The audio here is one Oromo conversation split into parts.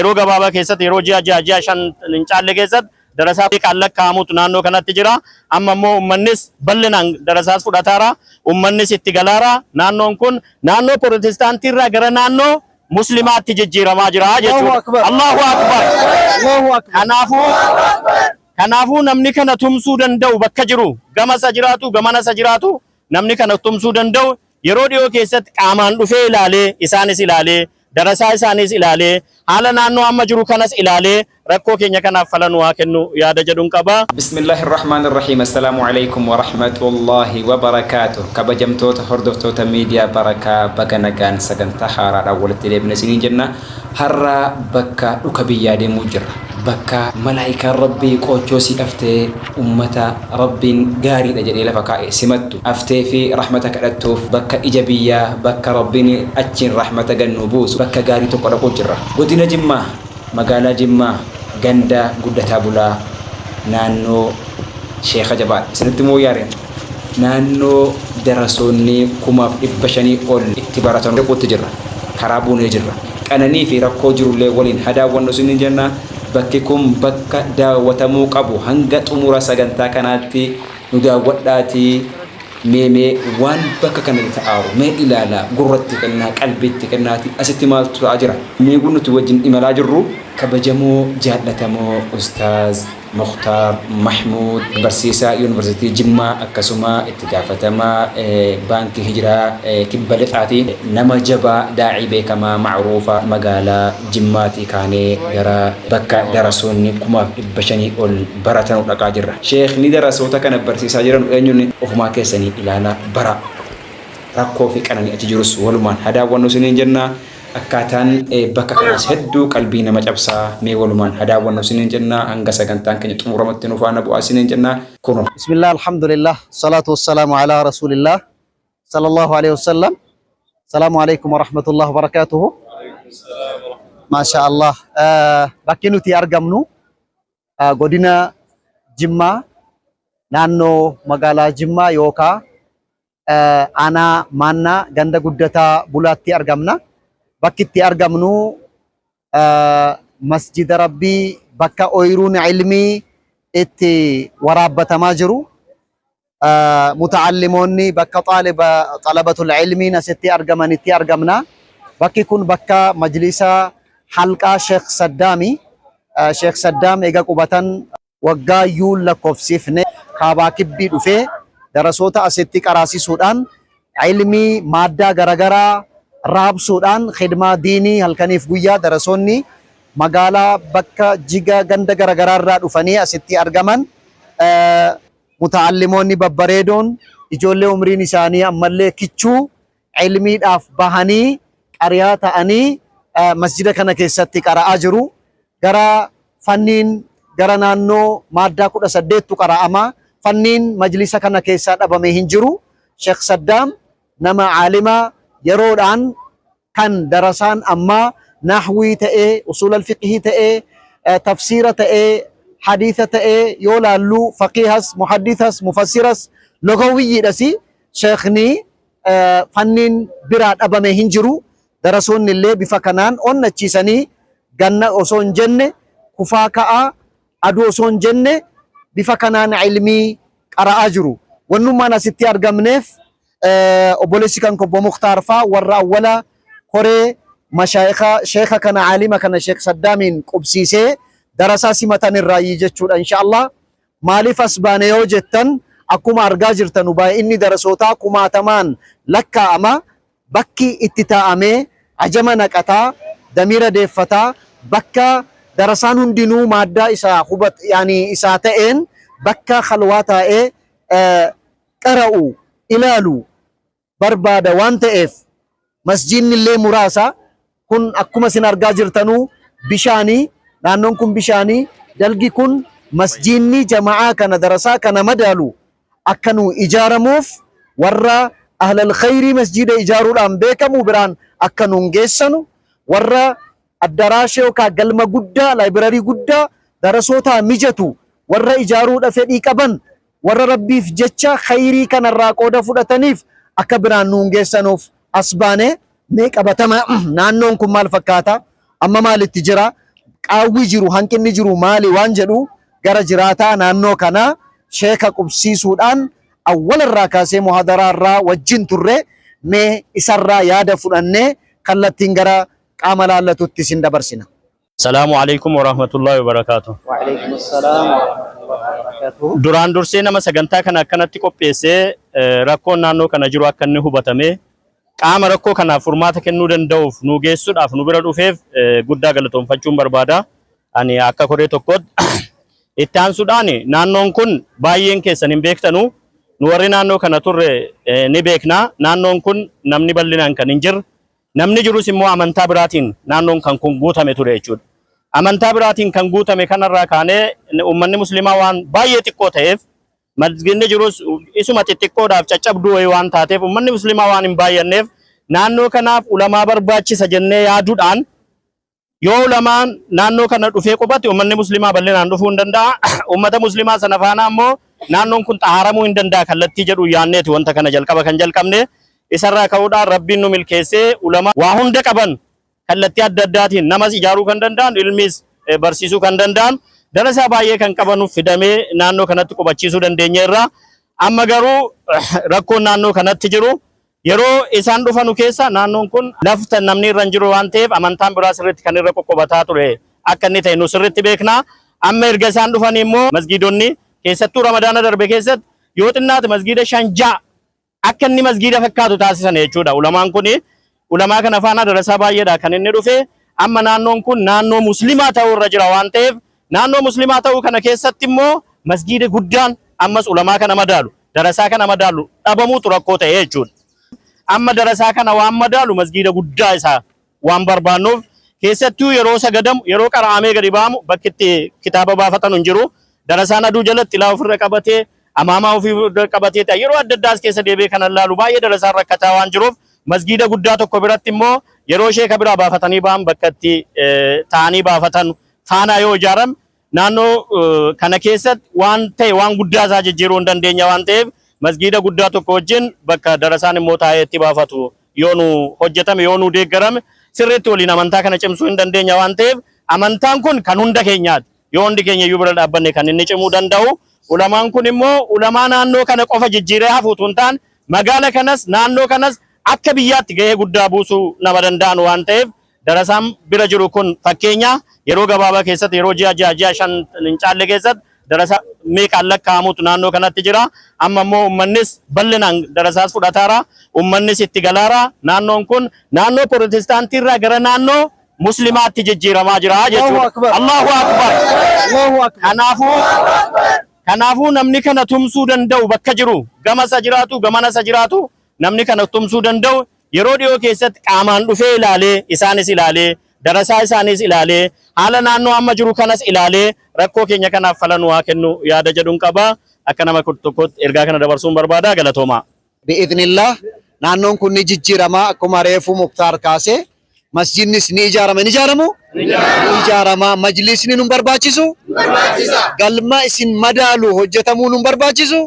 Yeroo gabaabaa keessatti yeroo ji'a 6 ji'a 5 hin caalle keessatti darasaa kan lakkaa'amutu naannoo kanatti jira. Amma immoo uummannis bal'inaan darasaas fudhataara. Uummannis itti galaara. Naannoon kun naannoo Pirotestaantii irraa gara naannoo Muslimaatti jijjiiramaa jira jechuudha. Allahu Akbar. Kanaafuu kanaafuu namni kana tumsuu danda'u bakka jiru gama isa jiraatu gamana isa jiraatu namni kana tumsuu danda'u yeroo dhiyoo keessatti qaamaan dhufee ilaalee isaanis ilaalee darasaa isaaniis ilaalee haala naannoo amma jiru kanas ilaalee rakkoo keenya kanaaf fala nu haa kennu yaada jedhun qaba. Bismillaahi Irrahmaan Irrahiim Assalaamu Aleykum Warahmatullaahi Wabarakaatuh Kabajamtoota hordoftoota miidiyaa Barakaa baga nagaan sagantaa haaraadhaan walitti deebine isiniin jenna. Har'a bakka dhuka biyyaa deemuu jirra. Bakka malaa'ikaan Rabbii qoochoo sii aftee ummata Rabbiin gaariidha jedhee lafa kaa'e simattu aftee fi rahmata kadhattuuf bakka ija biyyaa bakka Rabbiin achiin rahmata gad nuu buusu bakka gaarii tokko dhaquu jirra. Godina Jimmaa magaalaa Jimmaa ganda Guddataa Bulaa naannoo Sheekha Jabaadha. Isinitti himuu yaareen naannoo darasoonni 5,500 ol itti baratanu dhaquutti jirra. Karaa buunee jirra. Qananii fi rakkoo jirullee waliin ha daawwannu isiniin jenna. Bakki kun bakka daawwatamuu qabu. Hanga xumura sagantaa kanaatti nu daawwadhaatii mee mee waan bakka kanatti ta'aaru mee ilaalaa, gurra itti kennaa, qalbii itti kennaatii asitti maaltu ta'aa jira? Meeguun nuti wajjin imalaa jirru kabajamoo jaallatamoo Ustaaz Muktaar Mahmuud barsiisaa Yuunivarsiitii Jimmaa akkasuma itti gaafatamaa Baankii Hijiraa Kibba Lixaati. Nama jabaa daa'ii beekamaa ma'ruufa magaalaa Jimmaatii kaanee gara bakka darasoonni 5,500 ol baratanu dhaqaa jirra. Sheekhni darasoota kana barsiisaa jiranu eenyunni ofumaa keessanii ilaalaa baraa. Rakkoo fi qananii achi jirus walumaan haa daawwannu isiniin jenna. Akkaataan bakka kanaas hedduu qalbii nama cabsa. Mee walumaan haa daawwannu isiniin jenna. Hanga sagantaan keenya xumuramutti nu faana bu'aa isiniin jenna. Kunoo. Bismillah, alhamdulillah, salatu wassalamu ala rasulillah, sallallahu alaihi wasallam. Assalamu alaikum warahmatullahi wabarakatuhu. Masha Allah. Bakki nuti argamnu godina Jimmaa, naannoo magaalaa Jimmaa yookaa aanaa Maannaa ganda Guddataa Bulaatti argamna. Bakki itti argamnu masjida Rabbii bakka ooyiruun ilmii itti waraabbatamaa jiru. Muta'allimoonni bakka xaaliba xalabatul ilmiin asitti argamanitti argamna. Bakki kun bakka majlisa halqaa Sheekh Saddaami. Sheekh Saddaam eega qubatan waggaa iyyuu hin lakkoofsifne kaabaa kibbii dhufee darasoota asitti qaraasisuudhaan ilmii maaddaa garagaraa raabsuudhaan khidmaa diinii halkaniif guyyaa darasoonni magaalaa bakka jiga ganda garagaraa irraa dhufanii asitti argaman muta'allimoonni babbareedoon ijoollee umriin isaanii ammallee kichuu ilmiidhaaf bahanii qariyaa ta'anii masjida kana keessatti qara'aa jiru. Gara fanniin gara naannoo maaddaa 18tu qara'ama. Fanniin majlisa kana keessaa dhabame hin jiru. Sheekh Saddaam nama aalima yeroodhaan kan darasaan ammaa nahwii ta'ee, usuul al-fiqhii ta'ee, tafsiira ta'ee, hadiisa ta'ee yoo laallu faqiihas, muhaddithas, mufassiras, logawiyyiidhas sheekhni fanniin biraa dhabame hin jiru. Darasoonni illee bifa kanaan onnachiisanii ganna osoo hin jenne kufaa ka'aa aduu osoo hin jenne bifa kanaan ilmii qara'aa jiru. Wannummaan asitti argamneef obboleessi kan obbo Muktaar faa warra awwala koree mashaayika sheeka kana aalima kana Sheek Saddaamiin qubsiisee darasaa simatan irraayyii jechuudha inshaallah. Maaliif as baane yoo jettan akkuma argaa jirtanu baay'inni darasootaa kumaatamaan lakkaa'ama. Bakki itti taa'amee ajama naqataa, damiira deeffataa, bakka darasaan hundinuu maaddaa isaa hubat yaani isaa ta'een bakka khalwaa taa'ee qara'u, ilaalu barbaada waan ta'eef masjiidni illee muraasa. Kun akkuma isin argaa jirtanuu bishaani, naannoon kun bishaani, dalgi kun masjiidni jama'aa kana darasaa kana madaalu akka nuu ijaaramuuf warra ahlal khayrii masjiida ijaaruudhaan beekamu biraan akka nuun geessanu, warra addaraasha yookaan galma guddaa laayibirarii guddaa darasootaa mijatu warra ijaaruudha fedhii qaban warra Rabbiif jecha khayrii kanarraa qooda fudhataniif akka biraan nuun geessanuuf as baane. Mee qabatama naannoon kun maal fakkaata? Amma maalitti jira? Qaawwi jiru, hanqinni jiru maali waan jedhu gara jiraataa naannoo kanaa sheeka qubsiisuudhaan awwala irraa kaasee muhadaraa irraa wajjin turre. Mee isarraa yaada fudhannee kallattiin gara qaama laallatutti isin dabarsina. Salaamu alaikum warahmatullahi wabarakaatuh. وعليكم السلام ورحمة الله وبركاته. Duraan dursee nama sagantaa kana akkanatti qopheessee, rakkoon naannoo kana jiru akka inni hubatame qaama rakkoo kanaaf furmaata kennuu danda'uuf nu geessuudhaaf nu bira dhufeef guddaa galatoonfachuun barbaada. Ani akka koree tokkootti itti aansuudhaan, naannoon kun baay'een keessan hin beektanu. Nu warri naannoo kana turre ni beekna. Naannoon kun namni bal'inaan kan hin jirre. Namni jirus immoo amantaa biraatiin naannoon kan kun guutame ture jechuudha. Amantaa biraatiin kan guutame kanarraa kaanee uummanni musliimaa waan baay'ee xiqqoo ta'eef, masgiidni jirus isuma xixiqqoodhaaf caccabduu wayii waan taateef, uummanni musliimaa waan hin baay'anneef, naannoo kanaaf ulamaa barbaachisa jennee yaaduudhaan, yoo ulamaan naannoo kana dhufee qubate uummanni musliimaa bal'inaan dhufuu hin danda'a. Uummata musliimaa sana faana immoo naannoon kun xahaaramuu hin danda'a kallattii jedhu yaanneeti wanta kana jalqaba kan jalqabne. Isarraa ka'uudhaan Rabbiin nu milkeessee ulamaa waa hunda qaban, kallattii adda addaatiin namas ijaaruu kan danda'an, ilmis barsiisuu kan danda'an, darasaa baay'ee kan qabanuuf fidamee naannoo kanatti qubachiisuu dandeenyeerra. Amma garuu rakkoon naannoo kanatti jiru, yeroo isaan dhufanu keessa naannoon kun lafta namni irra hin jiru waan ta'eef amantaan biraa sirriitti kan irra qoqqobataa ture akka inni ta'e nu sirriitti beekna. Amma erga isaan dhufanii immoo masgiidonni, keessattuu Ramadaana darbe keessatti, yoo xinnaate masgiida shan ja'a akka inni masgiida fakkaatu taasisan jechuudha. Ulamaan kuni, ulamaa kana faana darasaa baay'eedha kan inni dhufe. Amma naannoon kun naannoo muslimaa ta'uu irra jira waan ta'eef, naannoo muslimaa ta'uu kana keessatti immoo masgiida guddaan ammas ulamaa kana madaalu, darasaa kana madaalu dhabamuutu rakkoo ta'e jechuudha. Amma darasaa kana waan madaalu masgiida guddaa isaa waan barbaannuuf, keessattuu yeroo sagadamu, yeroo qara'amee gadi ba'amu bakki itti kitaaba baafatan hin jiru. Darasaan aduu jalatti ilaa ofirra qabatee, amaamaa ofii ofirra qabatee ta'e, yeroo adda addaas keessa deebi'ee kana ilaalu baay'ee darasaan rakkataa waan jiruuf, masgiida guddaa tokko biratti immoo yeroo sheeka biraa baafatanii ba'an bakka itti ta'anii baafatan faanaa yoo ijaaram, naannoo kana keessatti waan ta'e waan guddaa isaa jijjiiruu hin dandeenya waan ta'eef, masgiida guddaa tokko wajjin bakka darasaan immoo taa'ee itti baafatu yoo nu hojjetame, yoo nu deeggarame, sirriitti waliin amantaa kana cimsuu hin dandeenya waan ta'eef, amantaan kun kan hunda keenyaati. Yoo hundi keenya iyyuu bira dhaabbanne kan inni cimuu danda'u. Ulamaan kun immoo ulamaa naannoo kana qofa jijjiiree hafu utuu hin taane, magaala kanas naannoo kanas akka biyyaatti gahee guddaa buusuu nama danda'an waan ta'eef, darasaan bira jiru kun fakkeenya yeroo gabaabaa keessatti, yeroo ji'a 6, ji'a 5 hin caalle keessatti darasaa meeqaan lakkaa'amutu naannoo kanatti jira. Amma immoo uummannis bal'inaan darasaas fudhataara. Uummannis itti galaara. Naannoon kun naannoo Protestaantii irraa gara naannoo Muslimaatti jijjiiramaa jira jechuudha. Akbar. Allahu Akbar. Allahu Akbar. Kanaafuu namni kana tumsuu danda'u bakka jiru, gama isa jiraatu, gamana isa jiraatu, namni kana tumsuu danda'u yeroo dhiyoo keessatti qaamaan dhufee ilaalee, isaanis ilaalee, darasaa isaanis ilaalee, haala naannoo amma jiru kanas ilaalee, rakkoo keenya kanaaf fala nu haa kennu yaada jedhuun qaba. Akka nama tokkotti ergaa kana dabarsuun barbaada. Galatoomaa. Bi'iznillah naannoon kun ni jijjiirama. Akkuma reefu Muktaar kaase, masjidnis ni ijaarama. Ni ijaaramu? Ni ijaarama. Majlisni nu barbaachisu? Galma isin madaalu hojjetamuu nu barbaachisu?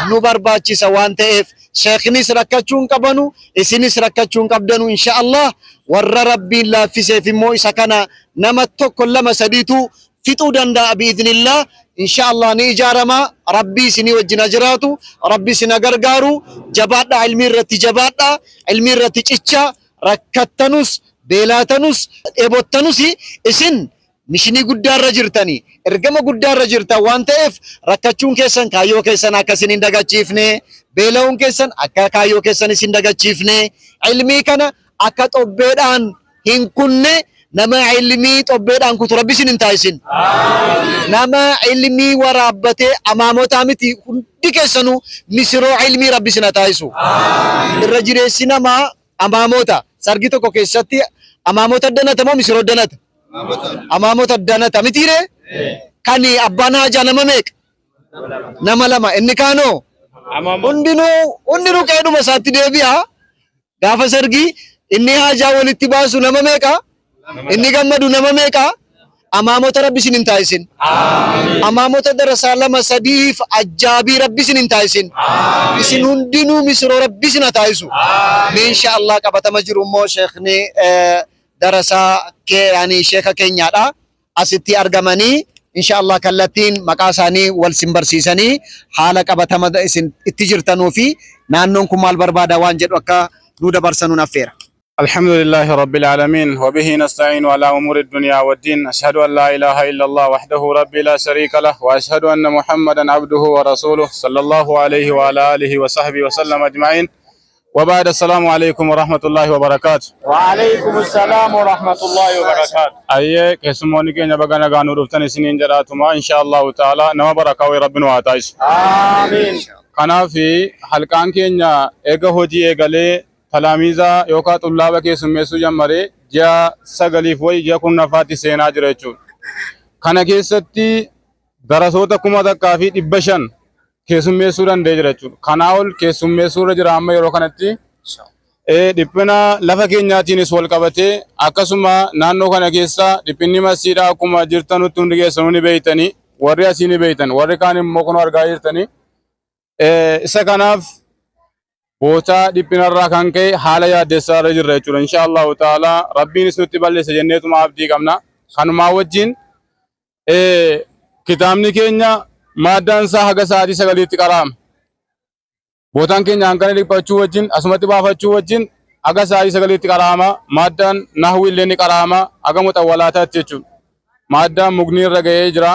Nu barbaachisa waan ta'eef, sheeknis rakkachuu hin qabanu, isinis rakkachuu hin qabdanu, insha Allah. Warra Rabbiin laaffiseef immoo isa kana nama tokko, lama, sadiitu fixuu danda'a bi'iznillah. Insha Allah ni ijaarama. Rabbii isinii wajjin haa jiraatu, Rabbi isin haa gargaaru. Jabaadha, ilmii irratti jabaadha, ilmii irratti cicha. Rakkattanus, beelaatanus, dheebottanus, isin mishinii guddaarra jirtanii, ergama guddaarra jirtan waan ta'eef, rakkachuun keessan kaayyoo keessan akka isin hin dagachiifne, beela'uun keessan akka kaayyoo keessan isin dagachiifne, ilmii kana akka xobbeedhaan hin kunne. Nama ilmii xobbeedhaan kutu Rabbi isin hin taasisin. Nama ilmii waraabbatee amaamotaa miti, hundi keessanuu misiroo ilmii Rabbi isin haa taasisu. Irra jireessi namaa amaamota sargii tokko keessatti amaamota danata moo misiroo danata? Amaamota danata mitiire? Kan abbaan haajaa nama meeqa? Nama lama. Inni kaanoo hundinuu qe'eedhuma isaatti deebi'a. Gaafa sargii inni haajaa walitti baasu nama meeqa? Inni gammadu nama meeqa? Amaamota Rabbi isin hin taasisin. Amaamota darasaa lama sadiif ajjaabii Rabbi isin hin taasisin. Isin hundinuu misiroo Rabbi isin haa taasisu. Mee insha Allah qabatama jiru immoo sheekni darasaa kee yani sheeka keenyaadha. asitti argamanii insha Allah kallattiin maqaa isaanii wal sin barsiisanii haala qabatama isin itti jirtanuu fi naannoon kun maal barbaada waan jedhu akka nu dabarsanuun affeera. الحمد لله رب العالمين، وبه نستعين على أمور الدنيا والدين. أشهد أن لا إله إلا الله وحده ربي لا شريك له، وأشهد أن محمدا عبده ورسوله صلى الله عليه وعلى آله وصحبه وسلم أجمعين، وبعد، السلام عليكم ورحمة الله وبركاته. وعليكم السلام ورحمة الله وبركاته. Ayyee, keessummoonni keenya baga nagaan nu dhuftan isiniin jedhaatuma. Insha Allahu ta'ala nama barakaawee Rabbi nu haa taasisu. آمين. Kanaaf halqaan keenya eega hojii eegalee talaamiizaa yookaan xullaaba keessummeessuu jammaree ji'a 9f wayi ji'a 10ffaatti seenaa jira jechuudha. Kana keessatti darasoota 1500 keessummeessuu danda'ee jira jechuudha. Kanaa ol keessummeessuu irra jira amma yeroo kanatti. Dhiphina lafa keenyaatiinis wal qabatee, akkasuma naannoo kana keessa dhiphinni masiidhaa akkuma jirtanutti hundi keessanuu ni beeytanii, warri asii ni beeytan, warri kaan immoo kun argaa jirtanii. Isa kanaaf bootaa dhiphinarraa kan ka'e haala yaaddessaa irra jirra jechuudha. Insha Allahu ta'ala Rabbiinis nutti balleessa jenneetuma abdii qabna. Kanumaa wajjin kitaabni keenya maaddaan isaa haga sa'aatii 9tti qara'ama. Bootaan keenya hangana dhiphachuu wajjin, asumatti baafachuu wajjin haga sa'aatii 9tti qara'ama. Maaddaan nahwi illee ni qara'ama haga muxawwalaataatti jechuudha. Maaddaan mugni irra ga'ee jira.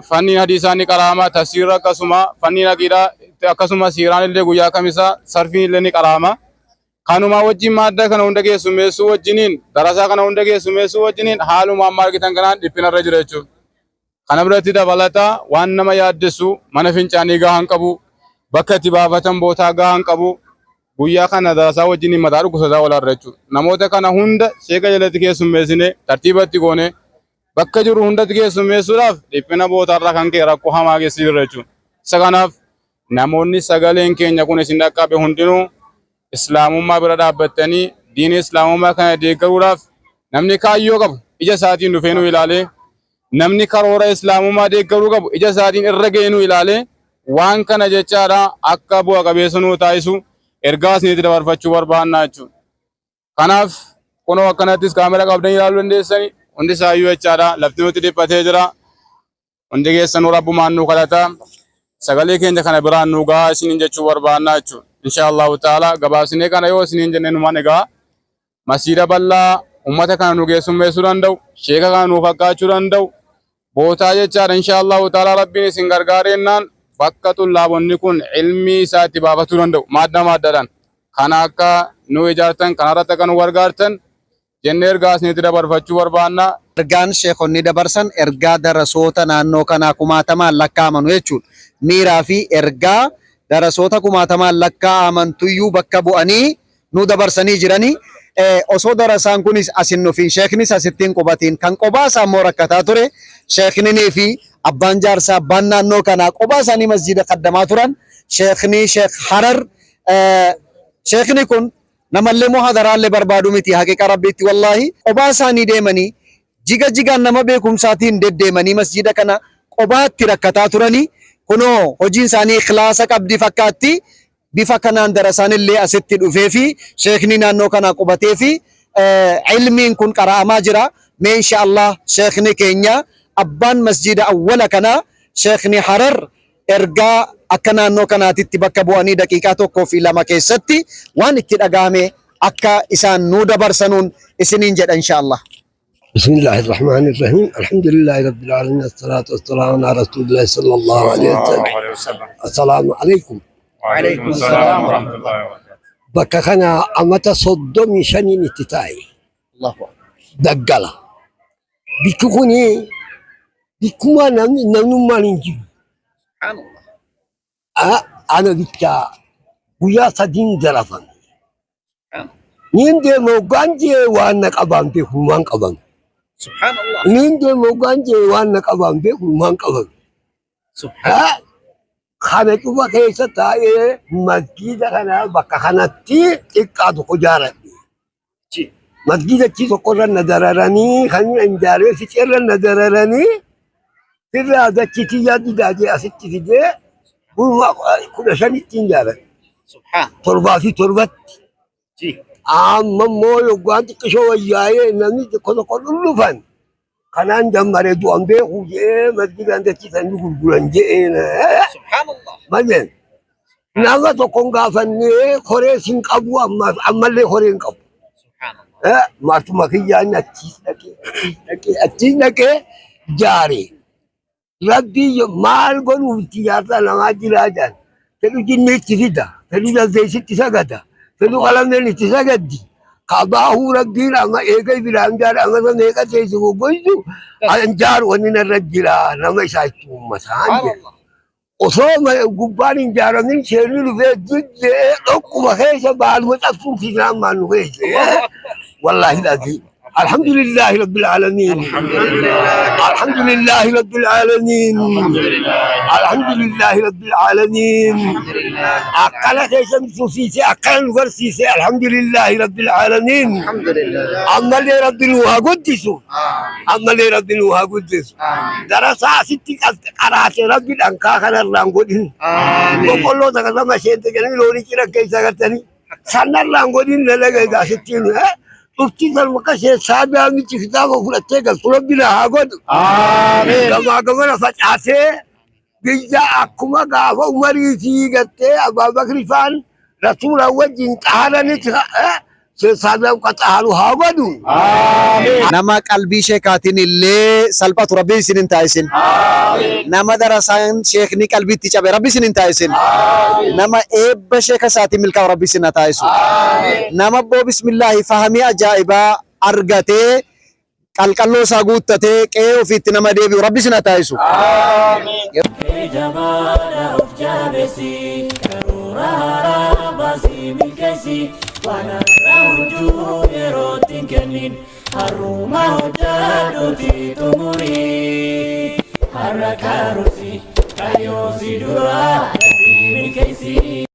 Fanniin hadiisaa ni qara'ama. Tafsiirri akkasuma, fanniin aqiidaa akkasuma, siiraan illee guyyaa kamisaa, sarfiin illee ni qara'ama. Kanumaa wajjin maaddaa kana hunda keessummeessuu wajjiniin, darasaa kana hunda keessummeessuu wajjiniin, haaluma amma argitan kanaan dhiphinarra jira jechuudha. Kana biratti dabalataa waan nama yaaddessu mana fincaanii gahaa hin qabu, bakka itti baafatan bootaa gahaa hin qabu. Guyyaa kana darasaa wajjiniin mataa dhukkubsataa olaarra jechuudha. Namoota kana hunda sheeka jalatti keessummeessine tartiibatti goone bakka jiru hundatti keessummeessuudhaaf dhiphina bootaarraa kan ka'e rakkoo hamaa keessa jirra jechuudha. Isa kanaaf namoonni sagaleen keenya kun isin dhaqqabe hundinuu islaamummaa bira dhaabbattanii diinii islaamummaa kana deeggaruudhaaf, namni kaayyoo qabu ija isaatiin dhufee nu ilaalee, namni karoora islaamummaa deeggaruu qabu ija isaatiin irra ga'ee nu ilaalee, waan kana jechaadha akka bu'a qabeessa nuu taasisu ergaa isinitti dabarfachuu barbaannaa jechuudha. Kanaaf kunoo akkanattis kaamera qabdanii ilaaluu dandeessani, hundi isaayyuu jechaadha, lafti nutti dhiphatee jira. Hundi keessanuu rabbumaan nu kadhata. Sagalee keenya kana biraan nu gahaa isiniin jechuu barbaannaa jechuudha. Insha Allahu ta'ala gabaabsinee kana yoo isiniin jenne numaan egaa masiida bal'aa ummata kana nu keessummeessuu danda'u, sheeka kana nu fakkaachuu danda'u, bootaa jechaadha, insha Allahu ta'ala Rabbiin isin gargaareennaan bakka xullaabonni kun ilmii isaa itti baafatuu danda'u maadda maaddaadhaan kana akka nu ijaartan, kanarratti akka nu gargaartan jennee ergaa isinitti dabarfachuu barbaanna. Ergaan sheekonni dabarsan ergaa darasoota naannoo kanaa kumaatamaan lakkaa'amanu jechuudha. Miiraa fi ergaa darasoota kumaatamaan lakkaa'amantuyyuu bakka bu'anii nu dabarsanii jiranii. Osoo darasaan kunis asin nufiin, sheeknis asitti hin qubatiin, kan qophaa isaa immoo rakkataa ture, sheekninii fi abbaan jaarsaa, abbaan naannoo kanaa qophaa isaanii masjiida kaddamaa turan, sheekni Sheek Harar. Sheekni kun namallee muhadaraallee barbaadu miti, haqiqa Rabbiitti wallaahi. Qophaa isaanii deemanii jiga jigaan nama beekumsaatiin deddeemanii masjiida kana qophaatti rakkataa turanii, kunoo hojiin isaanii ikhlaasa qabdi fakkaatti, bifa kanaan darasaan illee asitti dhufee fi sheekni naannoo kanaa qubatee fi ilmiin kun qara'amaa jira. Mee insha Allah sheekni keenya abbaan masjiida awwala kanaa, sheekni Harar, ergaa akka naannoo kanaatitti bakka bu'anii daqiiqaa 1 fi 2 keessatti waan itti dhagahame akka isaan nuu dabarsanuun isiniin jedha insha Allah. بسم الله الرحمن الرحيم، الحمد لله رب العالمين، الصلاة والسلام على رسول الله صلى الله عليه وسلم. السلام عليكم. وعليكم السلام ورحمة الله وبركاته. Bakka kana amata 35n itti taa'e. Allahu Daggala. Bikki kuni bikkuma namni namnummaan hin jiru. Ana bichaa guyyaa sadiin darafame. Niin deema hoggaan jee waan na qabaan beeku waan qaban. Niin deema hoggaan jee waan na qabaan beeku waan qaban. Kana cufa keessa taa'ee masgiida kana bakka kanatti xiqqaa tokko ijaaradhe. Masgiida achi tokko irra na dararanii, kan ijaaree fixeerra na dararanii, sirraa dachiitii yaaddi jee asitti fidee gurmaa 15tti ijaaradhe. Torbaa fi torbatti. Amma immoo yoggaan xiqqishoo wayyaa'ee namni tokko tokko dhullufan. Kanaan jammare du'an beeku jee masjidaan dachiisanii gurguran jee. Malee nama tokkoon gaafannee koree sin qabu ammallee koree hin qabu. Maatuma kiyyaan achiis dhaqee achiis dhaqee achiis dhaqee jaare. Rabbii maal godhuuf itti jaartaa namaa jiraa jaan. Fedhu jinni itti fida. Fedhu jaldeessitti sagada. Fedhu qalameen itti sagaddi. Kabaahuu rabbiin amma eega Ibrahim jaara amma meeqa teessu goggoisu an jaaru wanni narra jira nama isaa itti uummataan jedhe. Osoo gubbaan hin jaaramin seerri dhufee diddee dhokkuma keessa baaluma cabsuun fiinaan maannu keessa. Wallaahi dhabii. الحمد لله رب العالمين، الحمد لله رب العالمين، الحمد لله رب العالمين. أقل كيسن سوسيسي أقل ورسيسي الحمد لله رب العالمين. الحمد لله. أما اللي رب الوها قدسوا، أما اللي رب الوها قدسوا درس ستي قرأت رب الأنكا خنا الرانقودين وقل له تكلم شيء تكلم لوري كنا كيسا قتني سنة الرانقودين نلقى ستين Turtii salma kashee saadaa miti kitaaba fudhattee galtu rabbi na haa godhu. Gamaa gamana facaasee biyya akkuma gaafa Umarii fi gartee Abaabakri faan rasuula wajjin xaharanitti saadaa qaxaaru haa godhu. Nama qalbii sheekaatiin illee salphatu rabbi isin hin taa'isin. Nama darasaan sheekni qalbiitti cabe rabbi isin hin taa'isin. Nama eebba sheeka isaatiin milkaa'u rabbi isin haa taa'isu. Nama abboo bismillaahi fahamii ajaa'ibaa argatee qalqalloo isaa guuttatee qe'ee ofiitti nama deebi'u rabbi isin haa taa'isu. Jabaadha of jabeessi, karoora haaraa baasii milkeessi, waan har'a hojii yerootti hin kennin, har'uma hojjadhuuti xumurii. Har'a karoorsi kaayyoo si dura.